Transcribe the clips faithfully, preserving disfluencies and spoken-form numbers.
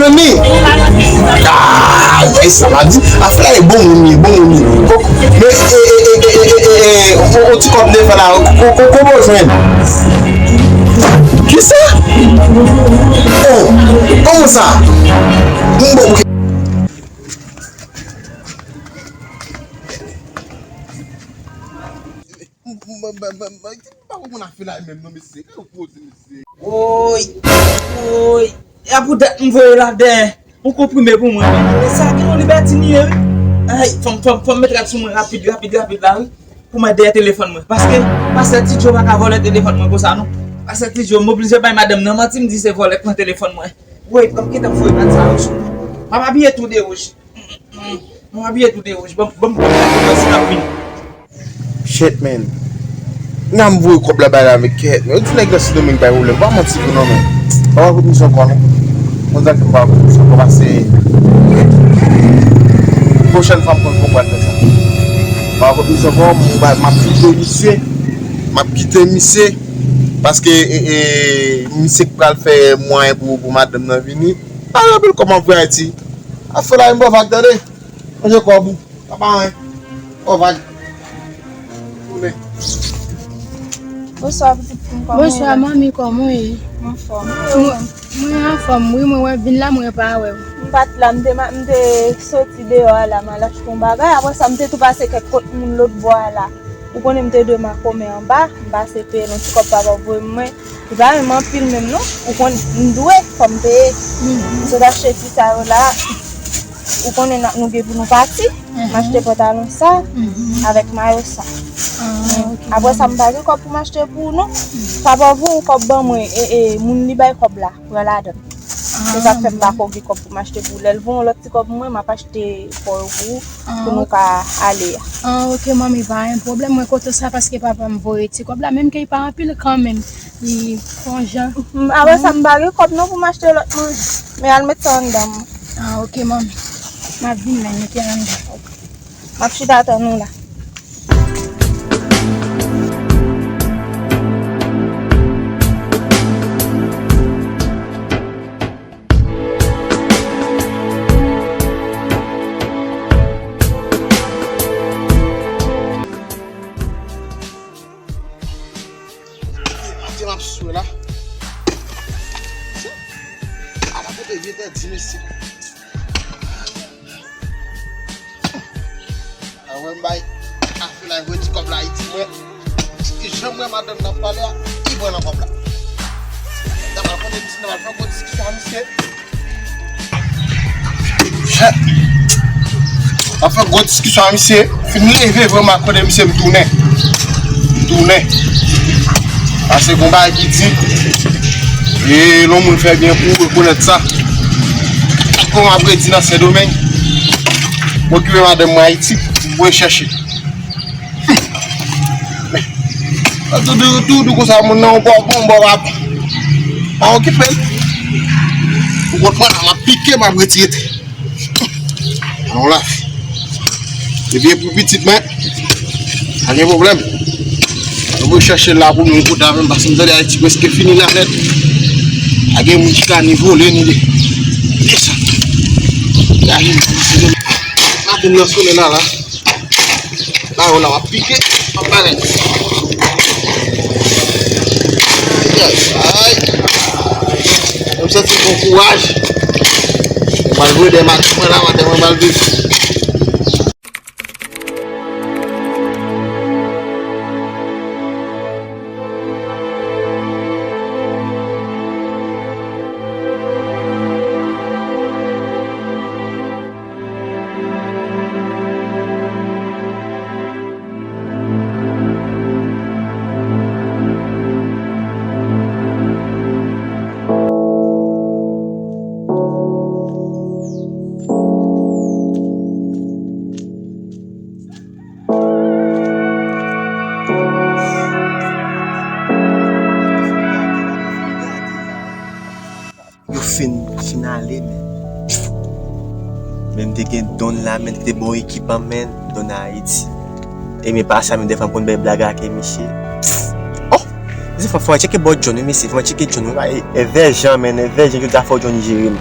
Ni. Ah, e sa m ap di. Afè la e bon moun li, bon moun li. Ko-, men, e, e, e, e, e, e, e, e, o, o ti kòb de fè la, ko, ko, kote w jwenn? Kisa? Oh, kòman sa? M bon, ok. M, m, m, m, m, m pa konprann afè la menm non, mesye. Gade yon koze, mesye. Woy, woy. E a pou dat m voye la dèyè. Yon konprime pou mwen. E sa gen yon libètin li ye, wi. Ay, fò m, fò m, fò m met rad sou mwen rapid, rapid, rapid la, wi. Pou mwen dèyè telefòn mwen. Paske, pastè Ti Djo pa ka vòlè telefòn mwen konsa, non. Pastè Ti Djo, m oblije bay madanm nan manti, m di se vòlè k pran telefòn mwen. Woy, pran m gentan voye rad sa yo sou mwen. M ap abiye tou de wouj. M ap abiye tou de wouj. Ban m, ban m, ban m gade si l ap vini. Shit, man. Nan m voye kòb la bay la, men kèt. Men, yo di nèg nan Sendomeng bay pwoblèm. Pa manti pou non, men. Pa wè kote misye ankò, non. Konn sa k fè m pa wè kote misye ankò, pase pwochèn fwa m konn konprann fè sa. Pa wè kote misye ankò, m, m ap kite misye. M ap kite misye. Paske, e, e, misye k pral fè mwayen pou, pou madanm nan vini. Pa gen anpil kòb m ap voye Ayiti. Afè la, m ba w vag, tande. Manje kòb ou. Papa, hein? Bon, vag. Tounen. Bonswa, pitit fi m, kòman w ye? Bonswa, manmi, kòman w ye? Mwen anfòm. Mwen, mwen anfòm, wi, mwen wè vin la, mwen pa wè w. M pa t la, m te ma-, m te soti deyò a la, m al achte yon bagay. Apre sa, m te tou pase kèk kot moun lòt bò a la. Ou konnen m te dwe makomen anba, m pase peye l yon ti kòb papa voye m mwen. Li pa menm anpil menm non. Ou konn m dwe, fò m peye. M sot achte ti sa yo la. Ou konnen n ap nou gen pou nou pati. M achte pantalon sa avèk mayo sa. Apre sa, m pa gen kòb pou m achte pou ou non. Papa voye yon kòb ban mwen, e, e, moun li bay kòb la, pran ladan l. Se sa k fè m pa ko gen kòb pou m achte pou ou. Lè l voye yon lòt ti kòb mwen, m ap achte fò yo pou ou, pou nou ka ale a. Ah, ok, manmi, pa gen pwoblèm. Mwen kontan sa paske papa m voye ti kòb la, menm ke li pa anpil kanmenm. Li fè yon jan. Apre sa, m pa gen kòb non pou m achte lòt manje. Men al met sa anndan mwen. Ah, ok, manmi. M ap vin la, mete anndan. M ap chita tann ou la. Maten m ap swe la. Ala kote vye tèt di mesye. Awen bay afè la, voye ti kòb la Ayiti mwen. Jan mwen madanm nan pale a, ki pran nan kòb la. Nan pral konnen ti nan pral fè gwo diskisyon a misye. Chè. Nan fè gwo diskisyon a misye. Fin leve vrèman kote misye m tounen. M tounen. Pase gon bagay ki di. E lè yon moun fè byen pou ou, rekonèt sa. Kòm apre di nan Sendomeng. M okipe madanm mwen Ayiti. Mwen chèche. Tou, tou, tou, tou konsa, moun nan yon bò bon, yon bò pa bon. Pa okipe l. Ou konprann, m ap pike, m ap retire tè. Alon la. Depi e pou pitit mwen, pa gen pwoblèm. Mwen pou chèche l la pou mwen kouta menm, paske m tande Ayiti prèske fini la nèt. Pa gen moun ki ka ni vole, ni de. Deja. Maten nan sonnen la, la. Ba yo la, w ap pike, w ap bagay. Ay, ay. Mwen santi bon kouraj. Mwen pral voye de maten mwen la, maten mwen pral viv. Yo fin, fin ale, men. Men m te gen Don la, men, te bon ekip an, men, Don Ayiti. E men pa sa, men, dèfwa m konn bay blag ak misye. Oh! Dèfwa fò mwen tcheke bò John, wi, mesye, fò mwen tcheke John, wi, e, e vèjan, men, e vèjan, jodi a fò John jere m.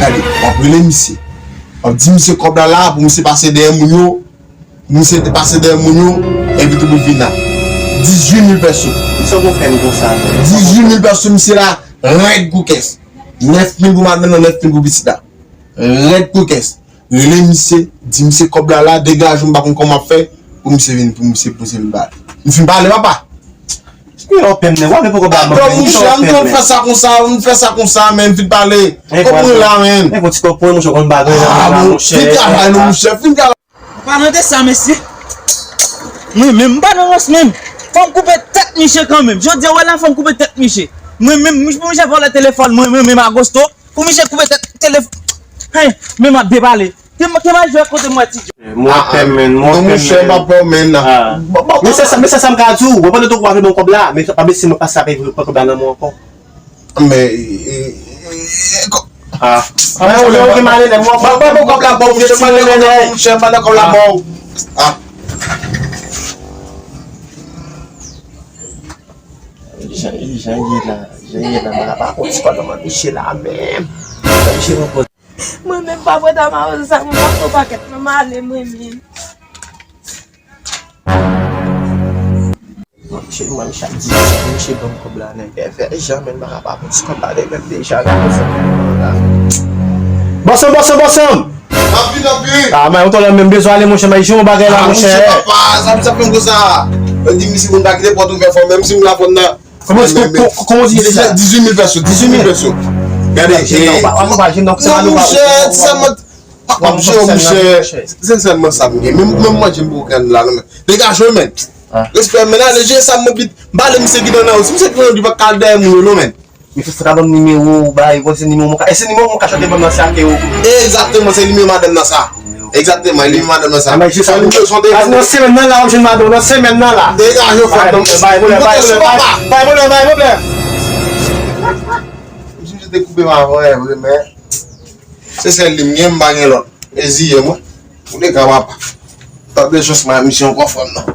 Gade, w ap rele misye. W ap di misye kòb la la pou misye pase dèyè moun yo. Misye te pase dèyè moun yo, epi tou pou l vin la. Dizuit mil pèso. Misye gon pèn konsa. Dizuit mil pèso, misye la, rèd kou kès. Nèf mil pou madanm nan, nèf mil pou pitit la. Rèd kou kès. Rele misye, di misye kòb la la, degaje m, m pa konn kòman ap fè, pou misye vin, pou misye, pou misye vin ba. M fin pale, papa. Ki yon pèn, men, w ap poko ba mwen. Atò, monchè, m te fè sa konsa, m fè sa konsa, men m fin pale. Kòb mwen la, men. Men, bon, ti kòb pou mwen, monchè, konn bagay la, monchè. Fin travay, non, monchè, fin travay. Palan de sa, mesye. Mwen menm, m pa nan rans menm. Fò m koupe tèt misye kanmenm. Jodi a, wè la, fò m koupe tèt misye. Mwen menm, pou misye vòlè telefòn mwen, mwen menm, Agosto. Pou misye koupe tèt telefòn. Hey, men m ap depale. Te, te mal jwe kote m wè ti Djo. Mwen pè men, mwen pè men. Non, monchè, m pa pè men nan. Men se sa, men se sa m ka di w. Mwen pandan tou w ap ban m kòb la, men pa bese mwen pase apre pran kòb la nan men w ankò. Men, e, e, e, ko- Ah. Ah, mwen, mwen, mwen, mwen, mwen, mwen, mwen, mwen, kòb la ba w, monchè, mwen, kòb la ba w. Ah. Jan, jan ye la, jan ye la, mwen la pa konn si pa nan misye la menm. Misye nan pòz. Mwen menm pa prèt a mawozo sa, mwen pa fè pakèt, mwen m ale mwen menm. Che mwen, misye ap di, misye ban m kòb la nan pèvè jan, men m pa ka pa pran ti kòb la de menm deja, gade sa. Bòs mwen, bòs mwen, bòs mwen! N ap vin, n ap vin! Ah, men ou tande menm bezwen ale, monchè, men jwenn yon bagay la, monchè. Ah, monchè, papa, sa, sa fè m konsa. Yo di misye moun pa kite pòt ouvè fò, menm si m la fòn nan. Kòman di, kòman di deja? Dizuit mil pèso, dizuit mil pèso. Gade, non, monchè, ti sa mwen, papa, monchè, sensèman sa m gen. Menm, menm manje m pou grann la, non, men. Degaje w, men. Respè, men, ale, je sa m pit. M pale misye ki nan nan, si misye ki nan nan, li pa kal dèyè moun yo, non, men. Men se sa ka ban m nimewo w bay, bon, se nimewo mwen ka, e se nimewo mwen ka chante ban m nan se ake w. Egzakteman, se nimewo madanm nan sa. Egzakteman, e nimewo madanm nan sa. Nan semèn nan la, w ap jwenn madanm nan semèn nan la. Degaje w, frè, bay pwoblèm, bay pwoblèm, bay pwoblèm, bay pwoblèm. Misye te koupe m avan, men se sèl li m gen, m pa gen lòt. E ziye mwen. Ou te ka papa. Tande chans mwen misye ankò frè m nan.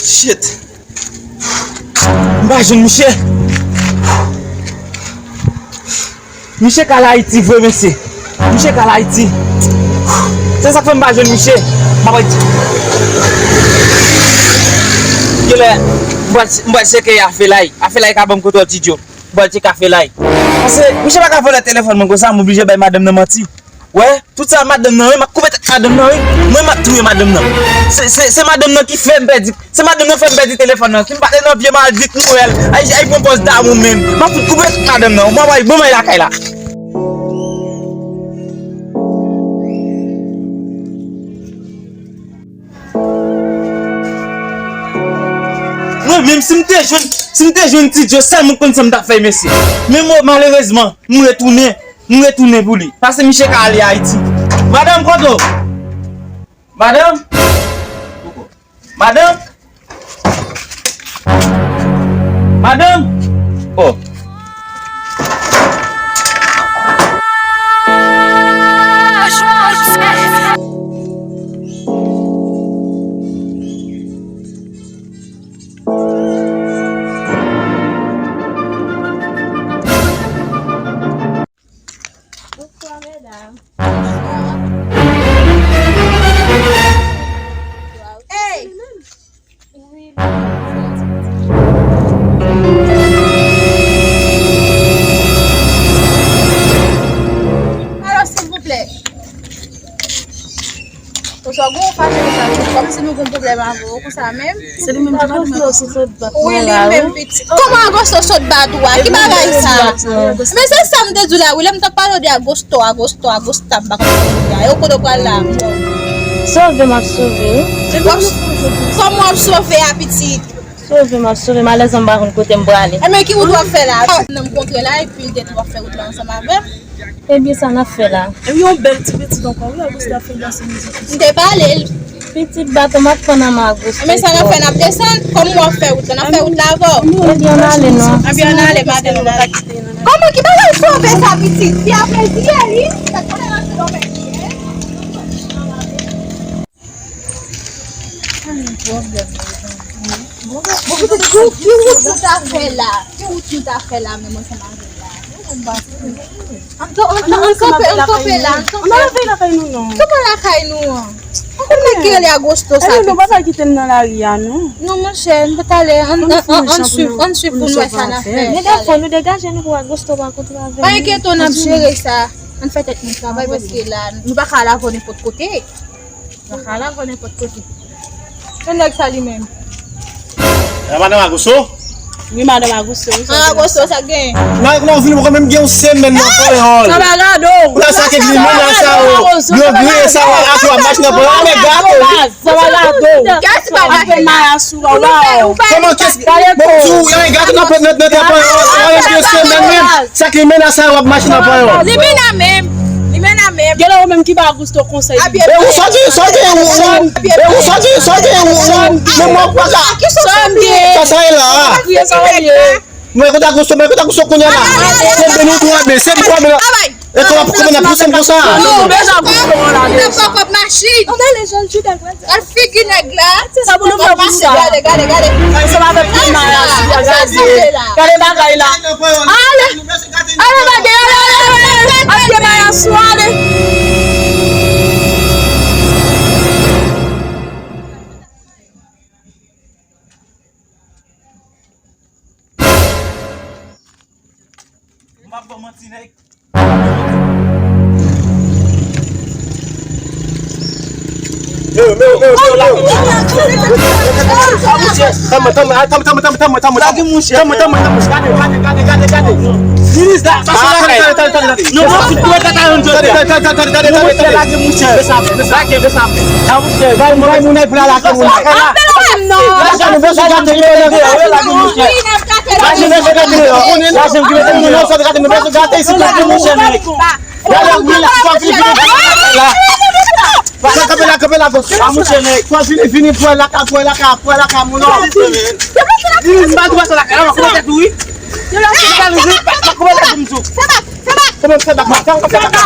Shit. M pa jwenn misye. Misye ka al Ayiti vre, mesye. Misye ka al Ayiti. Se sa k fè m pa jwenn misye. M ap di. Genlè, m pral, m pral tcheke Afelay. Afelay ka ban m kote w, Ti Djo. M pral tcheke Afelay. Paske misye pa ka vòlè telefòn mwen konsa, m oblije bay madanm nan manti. Wè, tout sa madanm nan, wi, m ap koupe tèt madanm nan, wi. Mwen, m ap touye madanm nan. Se, se, se madanm nan ki fè m pèdi, se madanm nan fè m pèdi telefòn nan. Si m pa te nan vye malvit mwen, ay, ay pran pòz damou menm. M ap fout koupe tèt madanm nan, wi. Mwen, mwen, bon, mwen lakay la. Mwen menm, si m te jwenn, si m te jwenn Ti Djo, sèl mwen konn sa m t ap fè, mesye. Men mwen, malerezman, m retounen. M retounen pou li. Paske misye ka ale Ayiti. Madanm, kote w? Madanm? Madanm? Madanm? Oh. Bonswa, medam. Hey! Wi, alo, silvouplè. Oswa gon fache konsa, kòmsi nou gon pwoblèm avè w konsa menm. Se li menm ki mande w si w sot bat mwen la, wi. Kòman Agosto sot bat ou a? Ki bagay sa? Men se sa m te di w la, wi, lè m t ap pale w de Agosto, Agosto, Agosta, m pa konn sa m di a. E w kote w pral la? Sove, m ap sove, wi. Kòman w ap sove a, pitit? Sove, m ap sove, malezman m pa konn kote m prale. Enben, ki wout w ap fè la? Nan m kontre la, epi l te di w ap fè wout la ansanm avè m. Ebyen, sa n ap fè la? Epi yon bèl ti pitit ankò, wi, Agosta fè danse mizik. M te pale l. Pitit baton, m ap pran nan men Agosto. Men sa n ap fè, n ap desann, kòm w ap fè wout la, n ap fè wout la avè w. Ebyen, ann ale non. Ebyen, ann ale, madanm, ann ale. Kòman ki bagay sove sa, pitit? Fi a plezi, li. Sa konnen rantre nan men li, en? Ki, ki wout nou ta fè la? Ki wout nou ta fè la, menm ansanm avè l la? An, an, an, an kanpe, an kanpe la, an kanpe. An al lakay nou, non. Kòman lakay nou an? An konn nèg ki rele Agosto sa, pitit? Nou pa pral kite l nan lari a, non. Non, monchè, nou pa t ale. An, an, an, an swiv, an swiv pou n wè sa n ap fè. Medam, fò nou degaje nou pou Agosto pa kontre avè nou. Pa enkyete w, n ap jere sa. Ann fè tèt nou travay, paske la, nou pa ka al avè w nenpòt kote. Baka la vò nenpòt kote. Se nèg sa li menm. E madanm Agosto? Wi, madanm Augusto, wi. Ah, Augusto, sa gen. Nan, nan, vin, ou menm gen yon semèn nan panyòl. Sa va gade w. Ou la sa ke li menas sa yo. Yo griye sa yo, ap yo ap mache nan panyòl. Ame gato, wi. Sa va gade w. Kès pa mache la? Kòman kès? Bon, tou, y a gato nan panyòl. Ou la gen semèn menm. Sa ke menas sa yo ap mache nan panyòl. Li menas menm. Li menas menm. Gen lè ou menm ki ba Augusto konsèy. E ou sòti, sòti, e ou, e ou sòti, sòti, e ou, men mwen pa ka. Sa, sa e la. Mwen konta Augusto, mwen konta Augusto kounye a la. Se beni ou twa ben, se twa ben la. E kòman, kòman n ap pouse m konsa? Non, bezwen Augusto la. Nan pòpòp machin. Al figi nèg la. Sa pou nou fè pou sa? Gade, gade, gade. Ansanm avèk tout maryaj, gade. Gade bagay la. Ale. Ale, bagay, ale, ale, ale, ale. Ap gen bagay sou, ale. M ap ban manti, nèg. Yo, yo, yo, yo, yo. Tanmen, tanmen, tanmen, tanmen, tanmen, tanmen, tanmen, tanmen. Lage mouche. Tanmen, tanmen, tanmen. Gade, gade, gade, gade, gade. Minis da, sa se lakay. Tande, tande, tande, tande. Non, non, fout kouwè tata yon jodi a. Tande, tande, tande, tande, tande, tande. Lage mouche. Fè sa, fè sa. Lage, fè sa. Bay, bay, moun ay pou la lage moun ay. Apèl ou menm non. Lage nou bezwen gate li, lage mouche. Lage nou bezwen gate li. Lage nou bezwen gate isit, lage mouche, men. Gade, wi, la, swa vini, vini, vini, la. Kanpe la, kanpe la, gòs. Pa mouche, nèg. Swa vini, vini, pran laka, pran laka, pran laka, moun an. Vini, m pa di w pa sa laka, la, koupe tèt ou, wi. Koupe tèt ou, m di w. Kouman fè bak la? Kouman fè bak la?